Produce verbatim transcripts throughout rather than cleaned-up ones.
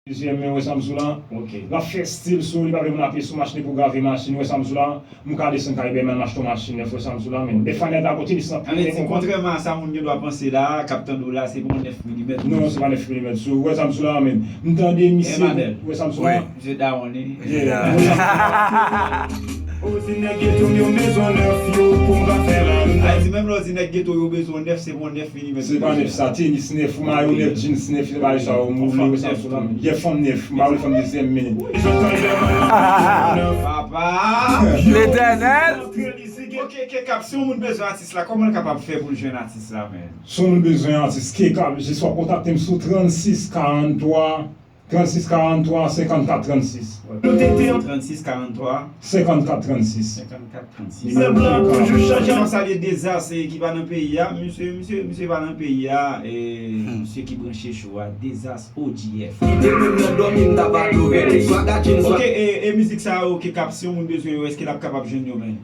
Dezyèm men, wè sa m sou la. Ok. L ap fè stil sou, li pa vle moun ap sou machin pou grave machin, wè sa m sou la. M ka desann Kayibè, m al m achte yon machin nèf, wè sa m sou la, men. Dèfwa nèg la kontinis nan. Sa vle di, kontrèman a sa moun gen dwa panse la, k ap tande w la, se pa yon nèf milimèt. Non, se pa nèf milimèt. Sou, wè sa m sou la, men. M tande misye, wè sa m sou la. Misye dawon li. Yeah. O, si nèg geto m yo bezwen nèf yo, pou m ka fè la. Ay, di menm lè w di nèg geto yo bezwen nèf, se pa yon nèf milimèt. Se pa nèf, sa tenis nèf, mayo nèf, jeans nèf, se bagay sa yo, moule, wè sa m sou la. Yeah, fanm nèf, m pa vle fanm dezyèm men. Papa! Letènèl! Ok, K-Kap, si yon moun bezwen atis la, kòman l kapab fè pou l jwenn atis la, men? Si yon moun bezwen atis K-Kap, jis w ap kontakte m sou trannsis karanntwa, trannsis karanntwa, senkannkat trannsis. Trannsis karanntwa. Senkannkat trannsis. Senkannkat trannsis. Nimewo K-Kap. Mwen salye Dezas, eh, ki pa nan peyi a. Misye, misye, misye pa nan peyi a. Eh, misye ki branche cho a, Dezas O G F. Li te menm nan dòmi, m t ap adore li. Swaga Jeans, swa- Ok, e, e mizik sa yo, K-Kap, si yon moun bezwen yo, èske l ap kapab jwenn yo, men?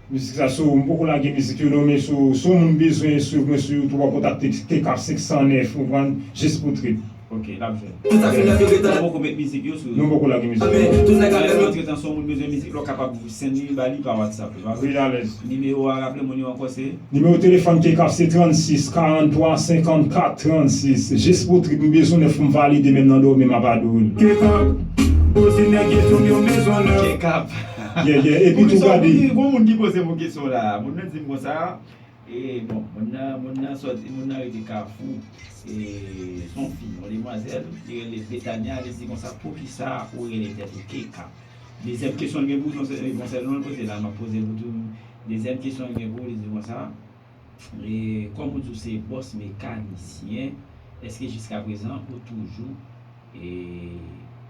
Mizik sa, so, m poko lage mizik yo, non, men so, si yon moun bezwen swiv mwen sou YouTube, w ap kontakte K-Kap senk san nèf, ou konprann, jis pou trip. Ok, l ap jwenn. Tout sa fini ap yo gentan. Nou poko met mizik yo sou. Nou poko lage mizik yo. Men, tout nèg ap Men, antretan, si yon moun bezwen mizik la, w kapab send li ba li pa WhatsApp, li pa vre? Wi, alèz. Nimewo a, raple moun yo ankò, se? Nimewo telefòn K-Kap se trannsis karanntwa senkannkat trannsis. Jis pou trip, m bezwen nèf pou m valide, menm nan dòmi, m ap adore l. K-Kap, o, si nèg geto m yo bezwen nèf. K-Kap. Yeah, yeah, epi tou gade. Gon moun ki poze m yon kesyon la. Moun nan di m konsa, e, bon, moun nan, moun nan sòti, moun nan rete Kafou. E, se yon fi, yon demwazèl, li rele Betania, li di konsa, poukisa ou rele tèt ou K-Kap? Dezyèm kesyon l gen pou ou, se yon sèl non l poze la, m ap poze l pou tou. Dezyèm kesyon l gen pou ou, li di konsa, e, kòm ou di w se bòs mekanisyen, èske jiskaprezan ou toujou, e,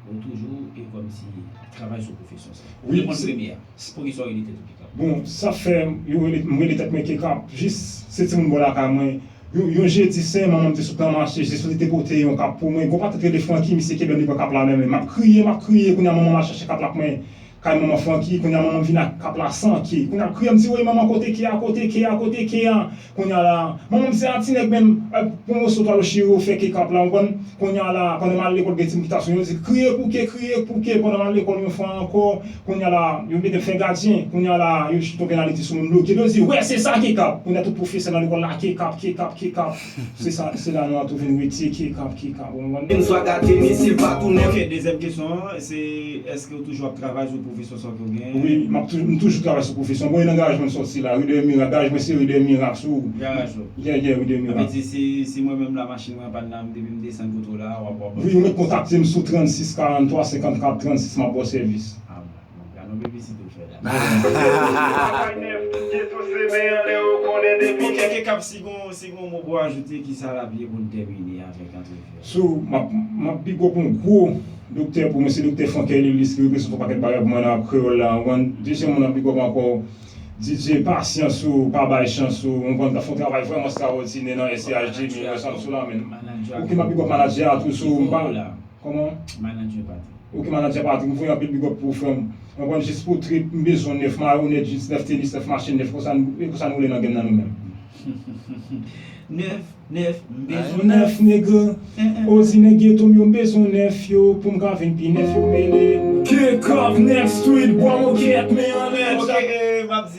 ou toujou, e, kòmsi ap travay sou pwofesyon sa? Wi, reponn premye a. Poukisa w rele tèt ou K-Kap? Bon, sa fè yo rele, m rele tèt mwen K-Kap, jis se timoun bò lakay mwen. Yon, yon jedi sen, manman m te sot nan mache, jis li te pote yon kap pou mwen. Gon patant rele Francky, misye kenbe m, li pran kap la nan men m. M ap kriye, m ap kriye, kounye a manman m al chache kap la pou mwen. Kay manman Francky, kounye a manman m vin ak kap la san ke. Kounye a l ap kriye, m di, "Woy manman, kote ke a, kote ke a, kote ke a?" Kounye a la, manman m se a ti nèg menm, eh, pou moso twal ou chire ou fè ke kap la, ou konprann? Kounye a la, pandan m al lekòl, gen timoun ki t ap sou yo, di, "Kriye pou ke, kriye pou ke," pandan m al lekòl yon fwa ankò, kounye a la, yo mete m fè gadyen, kounye a la, yo chita yon penaliti sou mwen, m bloke, yo di, "Wè, se sa K-Kap." Kounye a tout pwofesè nan lekòl la, "K-Kap, K-Kap, K-Kap." Se sa, se la nou an tou vin retire K-Kap, K-Kap, ou konprann? Swaga Jeans, si l pa tounen. Ok, dezyèm kesyon an, se, èske ou toujou ap travay sou pwofesyon sa w gen? Wi, m ap toujou, m toujou travay sou pwofesyon. Bon, e nan garaj mwen m sòti la, ri de Mirak, garaj mwen se ri de Mirak sou. Garaj ou? Yeah, yeah, ri de Mirak. Sa vle di, si, si mwen menm la machin mwen pa nan, depi m desann kote w la, w ap, w ap. Wi, ou mèt kontakte m sou trannsis karanntwa senkannkat trannsis, m ap ba w sèvis. Ah, bon, bon, gade yon piblisite w fè la. Travay nèf, tout geto se men anlè, ou konnen depi. Ok, K-Kap, si gon, si gon mo pou ajoute, kisa l ap ye pou n tèmine avèk antrevi a? So, m ap, m ap big up yon gwo doktè pou mwen, se doktè Franck Elilis ki reprezante yon pakèt bagay pou mwen nan rap kreyòl la. Ou konprann? Dezyèm moun m ap big up ankò, D J Pasyans ou, pa bay chans ou, ou konprann, k ap fè yon travay vrèman estrawòdinè nan S C H Jimmy, wè sa m sou la, men. Ok, m ap big up manadjè a tou, so, m pa. Kòman? Manadjè Patrick. Ok, manadjè Patrick, m voye anpil big up pou ou, frè m. Ou konprann, jis pou trip, m bezwen nèf, mayonèt, jeans nèf, tenis nèf, machin nèf, konsa n, e konsa n woule nan game nan nou menm. Nèf, nèf, m bezwen nèf, nèg. Ozi nèg geto m yo, m bezwen nèf yo, pou m ka vin pi nèf yo mele. K-Kap, Next Street, bwa mokèt, men anlè. Ok, e,